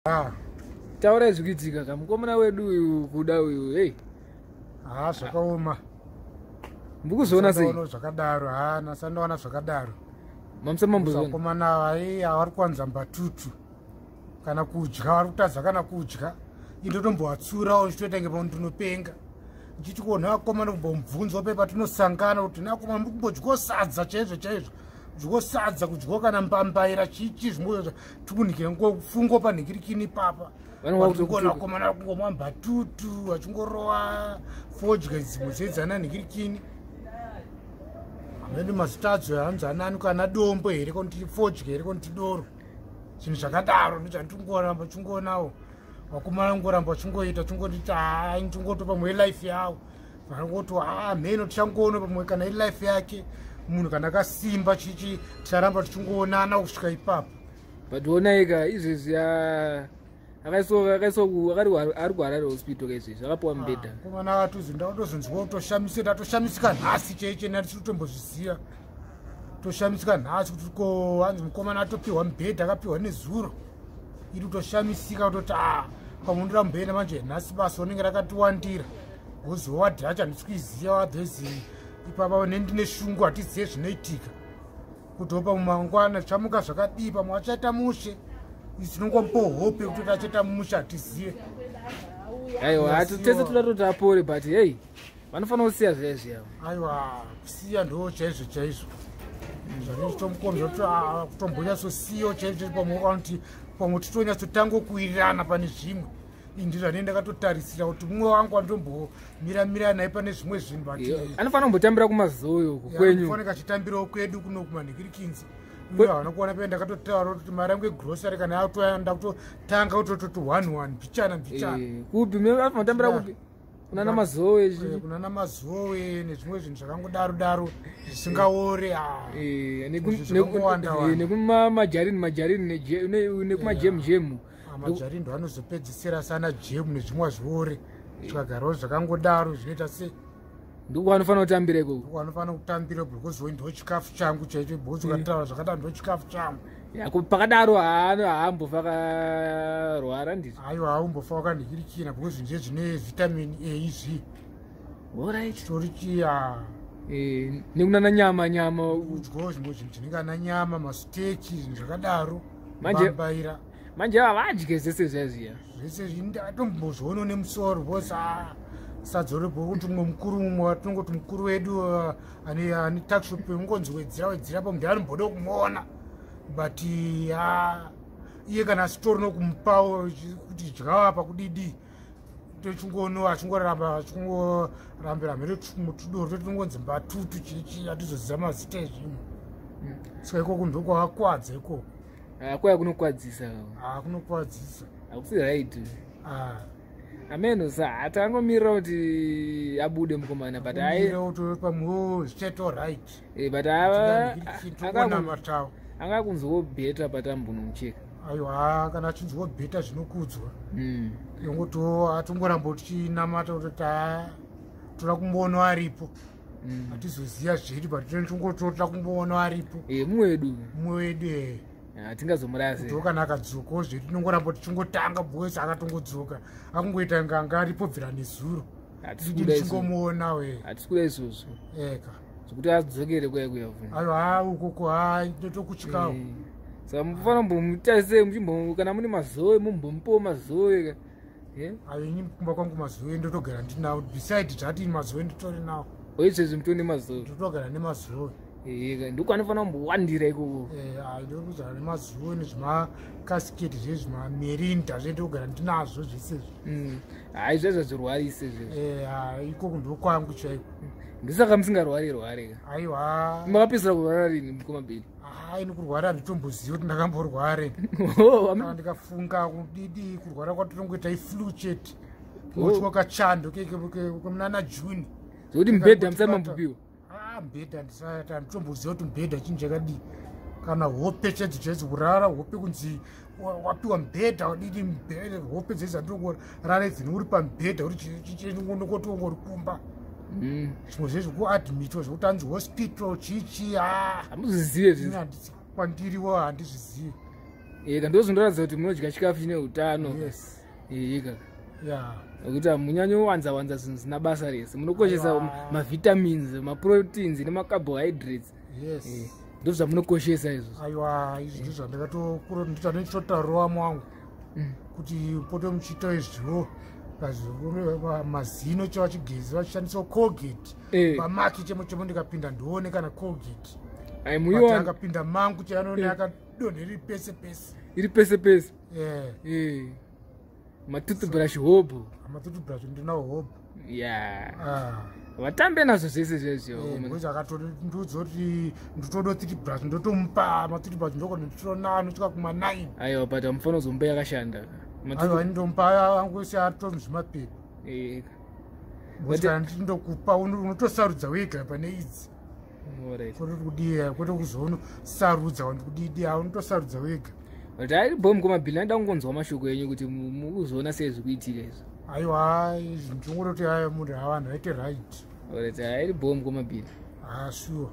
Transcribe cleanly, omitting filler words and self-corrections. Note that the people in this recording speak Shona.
Ah. Taurai zvikuitika ka mukomana wedu uyu kuda uyu hey. Ha zvakaoma. Mbukuzoona sei? Zvakadaro ha nasandaona zvakadaro. Mamsa mambozoona. Vakomana vai vari kuwanza mbatutu. Kana kudya vari kutadza kana kudya. Indotombovatsurawo ndichitoita nge ndinopenga. Ndichiti kuona vakomana kumbomubvunza pe patinosangana kuti nakomana muri kumbodyawo sadza chaizvo chaizvo. Kudyawo sadza kudyawo kana mbambaira chii chii zvimwe tikunhikira ngofungo panhikirikini ipapa vanongona vakomana kungomwa mbatutu vachingorova fodya dzimwe dzedzana nhikirikini amene mazita adzo hanzi anani kana dombo here konti fodya here konti doro zvinhu zvakadaro ndozvandingoramba chingoonawo vakomana ngoramba chingoita chingoti hai chingoto pamwe life yawo vanongoti haa mheno tichangoona pamwe kana ilife yake munhu kana akasimba chichi ticharamba tichingoonana kusvika ipapo but onaika izvezvi akaiswa ari kuharare hospital ka izvezvi akapiwa mubhedha ah, komana akatozi ndakatozonzwa kutoshamisika ndatoshamisika nhasi chaiche ndandisiri kutombozviziva toshamisika nhasi kuti ko hanzi mukomana atopiwa mubhedha akapiwa nezuro iri kutoshamisika kutoti a ah, pamwe ndoramboenda manje nhasi basa unenge rakatiwandira wozowa dhacha handisi kuiziva wadhezi ipapa nendine shungu hatizive zvinoitika kuti opa mangwana chamuka zvakadii pamwe achaita mushe tinongomupa hope yekuti achaita mushe hatizive aiwa tese toda toti apore but hei vanofanira kusiya zviya zviya aiwa kusiya ndo chaizvo chaizvo zvatomukomza kuti ah, kutombonyatsosiyawo chaizvo pamwe kuti pamwe titonyatsotanga kuwirirana pane zvimwe indi zvane ndakatotarisira kuti mumwe wangu andombomira mira naye pane zvimwe zvinhu but anofanira kumbotambira kumazoyo uku kwenyu anofanira achitambirawo kwedu kuno kumanhikirikinzi uye havana kuona paya ndakatotaura kuti mari yangu yegrocery kana yatoenda kutotanga kutototi one one mbichana mbichana eh, kupi anofanira kutambira kupi kunana mazowe eh, kunana mazowe nezvimwe zvinhu zvakangodaro daro zvisingaore ah. eh, nekumamajarini majarini nekumajemu jemu Majarini ndo anozopedzisira sana jemu nezvimwe zviore zvikagarawo zvakangodaro zvinoita se ndiko anofanira kutambira ikoko ndiko anofanira kutambira because ndo chikafu changu chaicho because ukataura zvakadaro ndo chikafu changu yako pakadaro haambofa akarwara ndizvo aiwa haumbofa wakanhikirikina because nje zvine vitamin A izvi alright chitori chiya eh, nekunana nyama nyama kudyawo zvimwe zvinhu zvinenge ana nyama masiteki zvinhu zvakadaro manje manje havadye zvese zviya zviya zvese ndatombozviona nemusoro because ah, sadza uripo kuti mumwe mukuru mumwe watinongoti mukuru wedu uh, ane takshop ungonzi wedzera wedzera po munhu anomboda kumuona but ah, iye kana asitori nokumupawo kuti dyawo apa kudidii tochingono achingoramba achingorambira mhere tudoro totinongonzi mbatutu chichi atizoziva mazita ezvinhu saka ikoko ndokwakakwadza ikoko Ah, kuya kunokwadzisa ah, kunokwadzisa hakusi right ah. ameno sa hatangomirira kuti abude mukomana but pamwewo zvichaitawo right eh, but anga kunzwawo beta patambonomucheka aiwa kana achinzwawo beta zvinokudzwa yongoti atongoramba tichinamata kuti toda kumboona aripo mm. hatizoziva zviri but tinongotoda kumboona aripo eh, mumwe wedu mumwe wedu eh. hatingazomurasi ah, kana akadzokawo zvedu tinongoramba tichingotanga boys akatongodzoka akungoita nganga aripo bvira nezuro tichingomuona we hatisi kuda izvozvo eka zvekuti adzokere kuya kuya ayo ha ukoko ha totokutyikawo eh. saka mufanira mbomutasei muchimbo kana mune mazoe mumbomupawo mazoe Eh? Ayo ini kumba kwangu mazoe ndotogara ndinawo beside zvati mazoe nditori nawo. Oizvezvi mutori nemazoe. Ndotogara nemazoe. Eh, ndiko anofanira kumbowandira ikoko. Eh, ayo ndotogara nemazoe nezvimakasiketi zvezvimamerinda zve ndotogara ndinazvo zvese izvi. Mm. Hayi zvezvo zvirwarise zvezvo. Eh, hayi ikoko ndokwangu chaiko. Ndisaka musingarwari rwari. Aiwa. Makapedzisira kurwara rini mukoma Bili? Hayi kurwara handitombozivi kuti ndakamborware. Oh, ndikafunga kudidi kurwara kwatinongoita iflu chete. Kungotyiwa kachando kemunana June. Zvekuti mubhedha musati mambopiwa. Ah, mubhedha ndisati handitomboziva kuti mubhedha chinhu chakadii. Kana hope chaidzo chaidzo kurara hope kunzi wapiwa mubhedha wadidi mubhedha hope dzese dzandinokurara idzi uri pamubhedha uri chinongoti ungori kumba. Zvimwe zvezvo kuadmitwa zvekuti anzi hospital chichi ah. Hamuzvizive kwandiriwo handizvizive. Eka, ndozvinoratidza kuti munodya chikafu chine utano. Yes. Eka. Ya. Nekuti hamunyanyowanza wanza zvinhu zvisina basa rese, munokoshesa Aiwa. mavitamins, maproteins nemacarbohydrates. Yes. Ndo zvamunokoshesa izvozvo. Aiwa, izvi ndizvo zvandakatokura, nditotaurawo mwangu kuti pote muchiita izviwo mazino chavachigezi vachishandisawo Colgate. Pamaki chemo chemo ndikapinda ndione kana Colgate. Ai, But muiwana. akapinda mangu chanoone akadonheri pese pese. Iri pese pese. Eh. Matoothbrush hobho. Amatoothbrush ndinawo hobho. Ya. Ah. Vatambe nazvo zvese zvezvo. Because akatondiudza kuti nditodo toothbrush, ndotomupa matoothbrush, ndoko nditorona anosvika kuma 9. Aiwa, but hamufanira kuzomba yakashanda. Aiwa, indompa angu ese atomuzvimapepa. Because kana ndindokupa unotosarudza wega pane idzi. Kwete kudiya, kwete kuzonosarudza wandikudidi, unotosarudza wega. But ari bho, mukoma Billy, anoda kungonzwa mashoko enyu kuti mukuzoona sei zviri kuitika izvo. Aiwa, izvi ndinongototi aya munhu avanhu aite right. Alright, airi bho, mukoma Billy. Ah, sure.